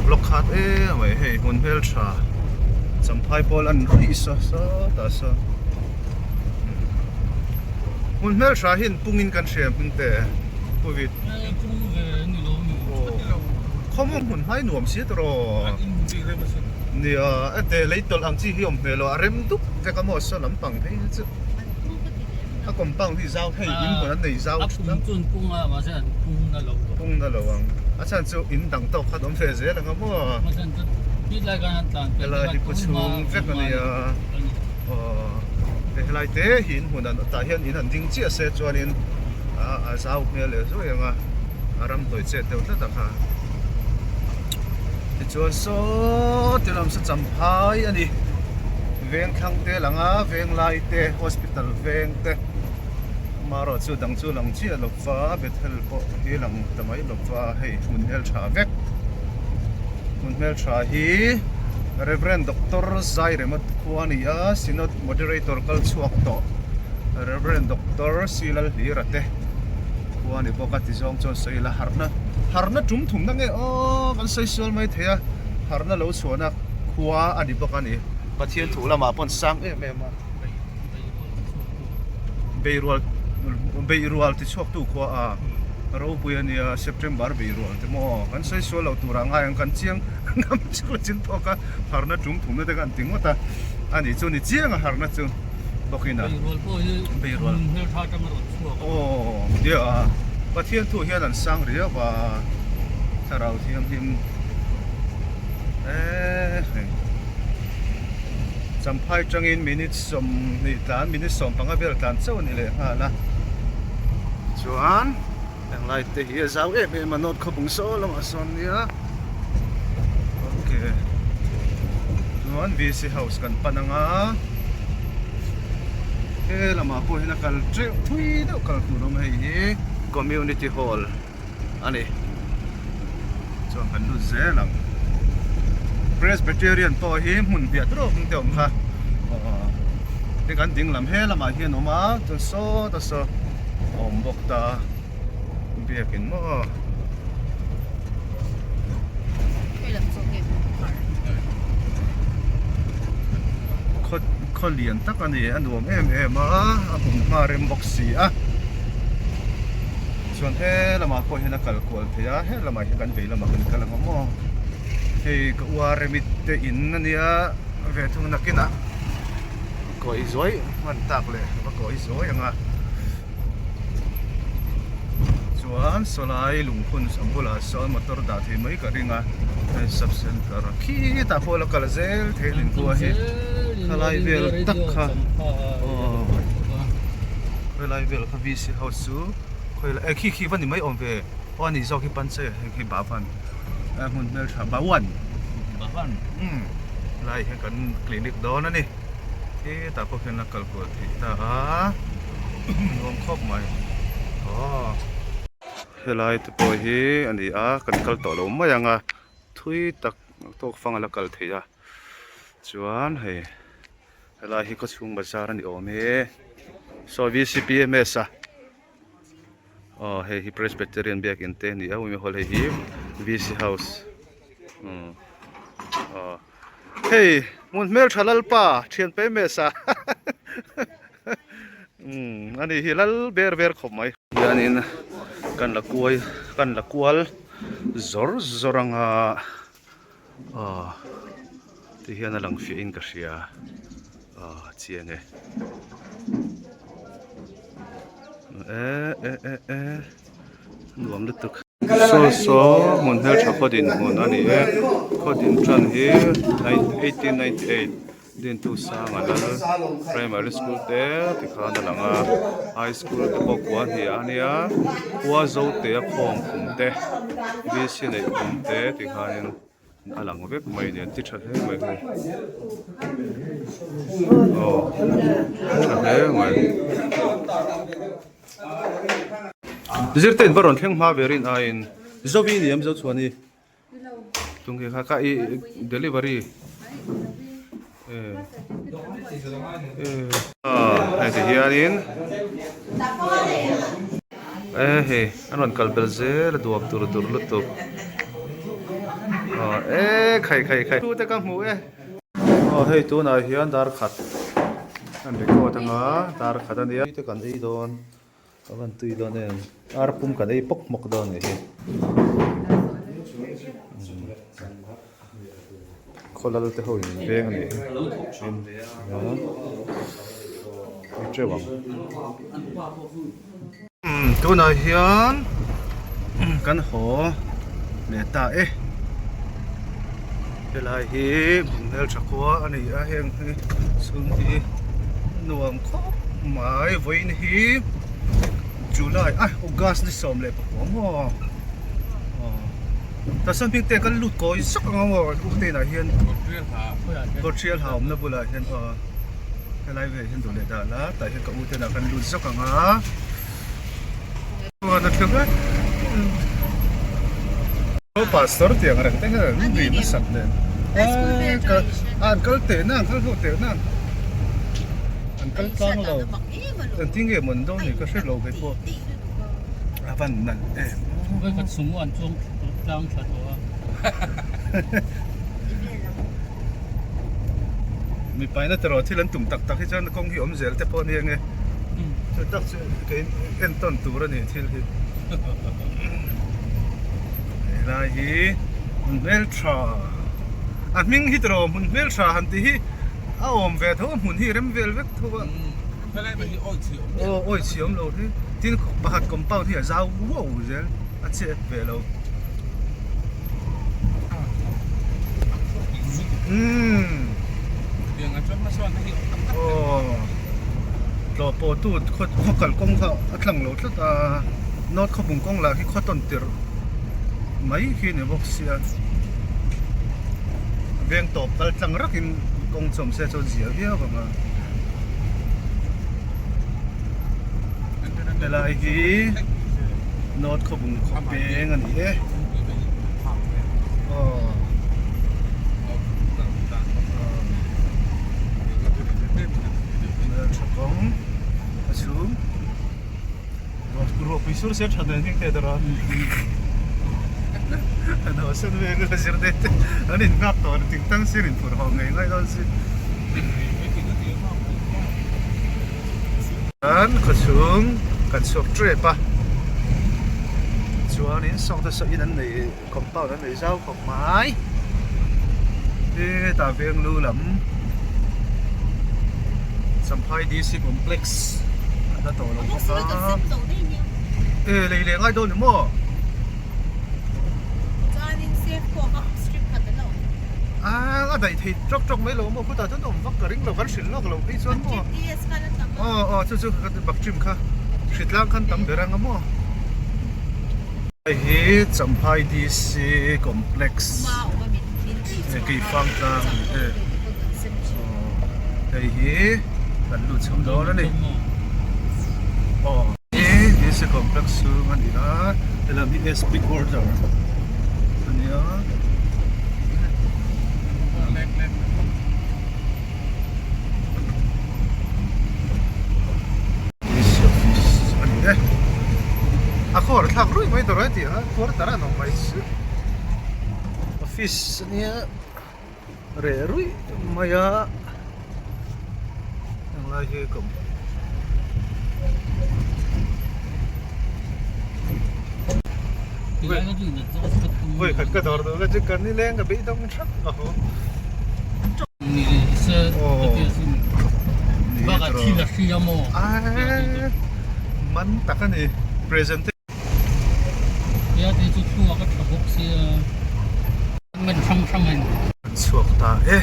block khat em mai hei hmun hmeltha champhai pawl an ruih saw sawtah sawn hmun hmeltha hi an pungin kan hria hming te pu vit khawmaw hmun hmai nuam si tawh nia hete lei tawlh ang chi hi awm hmel lo a rem dup vek a maw saw lampang phei hi chu. A compound hi zau hei in hmun an nei zau A pung chu an pung a mahse an pung na lo lo. Pung na lo ang. A chhan chu in dang tawk khan awm ve zel ang a maw. A chhan chu helai khan an tlan pel Helai hi kawchhung vek a nia. Aw helai te hi in hmun an tah hian in han ding chiah se chuanin a zau hmel leh zuai ang a a ramhnuai chet deuh tlat ang kha. Tichuan saw ti lam saw champhai a ni. Veng thlang te lang a, veng lai te, hospital veng te amaherawh chu dang chu lang chiah lo va, Bethel pawh hi lang ta mai lo va, hei hmun hmeltha vek. Hmun hmeltha hi Rev. Doctor Zairema khua a ni a, Synod Moderator kal chhuak tawh Rev. Doctor C Lalhlira te khua a ni bawk a, tizawng chuan sawi ila harhna harhna tum thumna nge aw kan sawi sual mai thei a, harhna lo chhuahna khua a ni bawk a ni. Pathian thu lamah pawn sang em em a. Beirual beirual ti chhuak tu khua a ropui a nia September beirual te maw kan sawi sual lo turah ngai ang kan chiang ngam chu a chin tawk a harna tum thumna te kan ti ngawt a ani chu ni chiang a harna chu bawkin a Beirual pawh hi beirual hmun hmeltha atang a rawn chhuak a. Aw nia Pathian thu hian an sang riau a thlarau thianghlim eee hei. Champhai tangin minute 20 tlan minute 15 vel tlan chauh a ni leh nghal a chuan heng light te hi a zau em em a note khawpung saw lamah sawn nia ok chuan VC house kan pan ang a he lamah pawh hian a kal teuh thui deuh kal tur a awm hei hi community hall. a ni chuan kan lut zel ang Presbyterian pawh hi hmun hmiah tur awm te awm kha aw hei kan ding lam he lamah hian a awm a chuan sawta saw a awm bawk ta biakin maw. Khaw khaw lian tak a ni a nuam em em a a hmun hma rem bawk si a. Chuan he lamah pawh hian a kal kual thei a, he lamah hian kan vei lamah kan kal ang a maw. Hei ka ua remit te in a nia ve thung nakinah kawi zuai hman tak leh va kawi zuai ang a. Chuan sawlai lungphun a bulah sawn motor dah thei mai ka ring a, hei sub center khitah pawh la kal zel thei a ni khua hi khalai vel tak kha aw khalai vel kha VC house chu. Khawi eh khi khi va ni mai awm ve aw ani zawk hi pan che hei khi Bhavan a hmun hmeltha Bhawan Bhavan umm lai hian kan clinic dawn a ni hetah pawh khian la kal kual theih ta a nuam khawp mai aw helai te pawh hi a ni a kan kal tawh lo mai ang a thui tak tawk fang a la kal theih a chuan hei. Helai hi khawchhung bazar a ni awm e saw V_C_P_M_S a aw hei hi Presbyterian biakin te a ni a umi hall hei hi V_C house umm aw hei hmun hmeltha lalpa thian pe M_S a umm ani hi lal ber ber khawp mai. Hianin kan la kuai kan la kual zawr zawr anga. Aw ti hian a lang fiah in ka hria aw chiang e eh eh eh eh nuam lutuk saw saw hmun hmeltha khaw dinhmun a ni e khaw din tan hi 1898 Dintu sanga lal primary school te tikhan a lang a high school te pawh kua hnih a nia khua zote a khawm kum te VC neih kum te tikhanin a lang vek mai a ni an ti tha hle mai hei aw tha hle mai. Zirte in va rawn thleng hma ve rin aiin Zovi ni em Zochhuani. Tung khi kha kha i delivery hei ti hianin e hei an rawn kal bel zel a duap dur dur lutuk. Aw e khai khai khai. Tu te ka hmu e. Aw hei tunah hian dar khat an record anga dar khat ania. Tui te kan ei dawn a van tui dawn em. Ar pum kan ei pawk hmawk dawn nih hi. Khawlal te ho in veng a nih hi. Tui teuh ang. Tunah hian kan haw leh ta e helai hi bungnel tha khua a ni a heng hi chhung hi nuam khawp mai vawiin hi July a August ni 14 maw aw tah hming te kan lut kawi zak ang a maw hnenah hian kawrtial ha awmna bulah hian aw. Helai velah hian duh leh dah la tah hian ka u ten ah khan lut zawk ang a chuan a thleng a aw pastor tih ang reng te hian an ri nasat nen an kal teh na an kal ho teh na an kal tlang lo engtin nge maw an dawn ni ka hre lo kei pawh a van nalh em Vawikhat sumo an chuang tlang thla tawh a. Mipaina te rawh thil an tum tak tak hi chuan kawng hi awm zel te pawh a ni ang e. Chu tak chu kei entawn tur a ni thil hi. Helai hi hmun hmeltha a hming hi tiraw hmun hmeltha han tih hi a awm ve tho a hmun hi rem vel vek tho a. Aw awi chhi awm lo hi tin pakhat compound hi a zau uau zel a chep ve lo. Tlawh pawh tu khaw kal kawng kha a tlang lo tlat a north khawpung kawng lah khi khaw tawn tirh mai khi a ni bawk sia veng tawp kal tlang rakin kawng chawm se chuan zia viau ang a helai hi north khawpung khaw peng a ni e. Ruahpui sur se tha nen heng te dawr a an sen vel a zir te te an in nghak tawh ting tang sir in phur haw ngei ngai dawn si an khawchhung kan chhuak tep a chuanin sawng te saw in an nei compound an nei zau khawp mai hetah veng lu lam Champhai DC complex a la tawh lo bawk a e lei leh ngai dawn ni maw. A daih thei tawk tawk mai lo maw khutah chuan awm vak ka ring lo kan hrilh lawk lo phei chuan maw aw aw chu chu bakchim kha hritlang khan tam ber ang a maw. Hei hi Champhai DC complex Keifang tlang a ni e hei hi kan lut chho dawn a ni aw hei DC complex chhung a ni a helam hi SP quarter a ni a. A ni e a khuar thlak ruih mai tur a ti a khuar tar an awm mai chu office a nia reh ruih mai a henglai hi ka Vawi khat ka dawr duh la chu ka nileng ka beidawng thap a haw. Man tak a ni present chhuak ta e.